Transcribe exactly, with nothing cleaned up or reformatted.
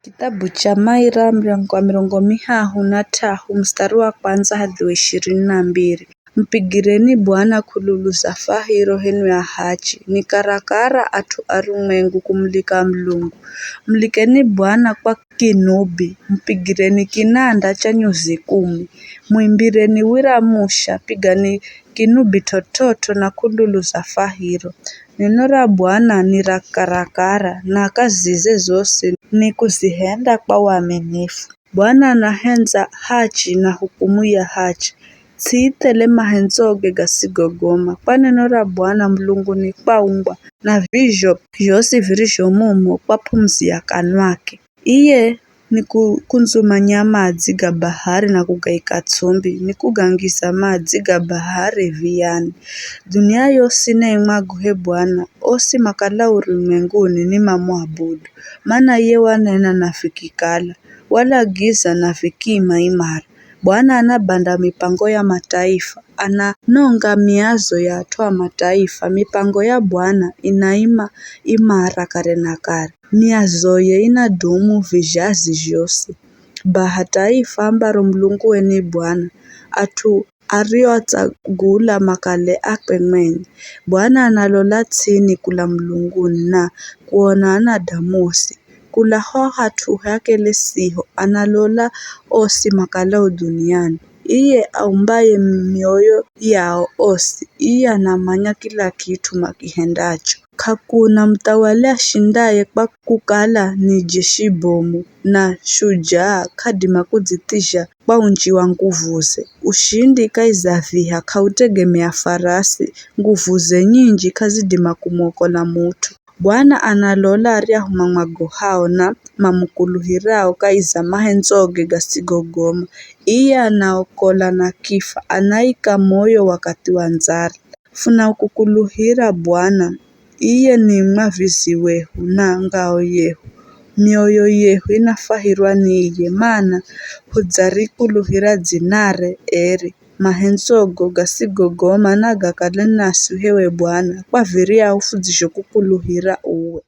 Kithabu cha Maira, muryango wa mirongo mihahu na t'ahu, mustari wa kwandza hadhi wa ishirini na mbiri. Mupigireni Bwana k'ululu za fahiro henu ya hachi, ni karakara at'u a urumwengu kumulika Mulungu. Mulikeni Bwana kwa kinubi, mupigireni kinanda cha nyuzi kumi, muimbireni wira musha, pigani kinubi t'ot'ot'o na k'ululu za fahiro. Neno ra Bwana ni ra karakara, na kazize zosi ni kuzihenda kwa uaminifu. Bwana anahendza hachi na hukumu ya hachi. Ts'i ithele mahendzoge gasigogoma. Kwa neno ra Bwana Mulungu ni kwaumbwa, na vizho zhosi virizho mumo kwa p'umzi ya kanwake. Iye ni kukundzumanya madzi ga bahari na kugaika ts'umbi, ni kugangiza madzi ga bahari viyani. Dunia yosi naimwagohe Bwana, osi makalao urumwenguni ni mamuabudu. Mana iye wanena na vikikala, walagiza na vikiima imara. Bwana anabanda mipango ya mataifa, ananonga miazo ya at'u a mataifa. Mipango ya Bwana inaima imara kare na kare. Miazoye inadumu vizhazi zhosi. Baha taifa ambaro Mulunguwe ni Bwana, at'u arioatsagula makale akwe mwenye. Bwana analola ts'ini kula mulunguni na kuona anadamu osi. Kula ho hat'u hake lesiho analola osi makalao dhuniani. Iye aumbaye mioyo yao osi, iye anamanya kila kit'u makihendacho. K'akuna muthawali ashindaye kwa kukala ni jeshi bomu, na shujaa k'adima kudzithizha kwa unji wa nguvuze. Ushindi kahi za viha k'autegemea farasi, nguvuze nyinji k'azidima kumwokola mut'u. Bwana analola aryahu mamwagohao na mamukuluhirao kahi za mahendzoge gasigogoma. Iye anaokola na kifa, anaika moyo wakathi wa ndzara. Funakukuluhira Bwana, iye ni mwavizi wehu na ngao yehu. Mioyo yehu inafwahirwa ni iye, mana hudzarikuluhira dzinare. Eri, mahendzogo gasigogoma nagakale naswi h'ewe Bwana, kwa viryahu fudzizhokukuluhira uwe.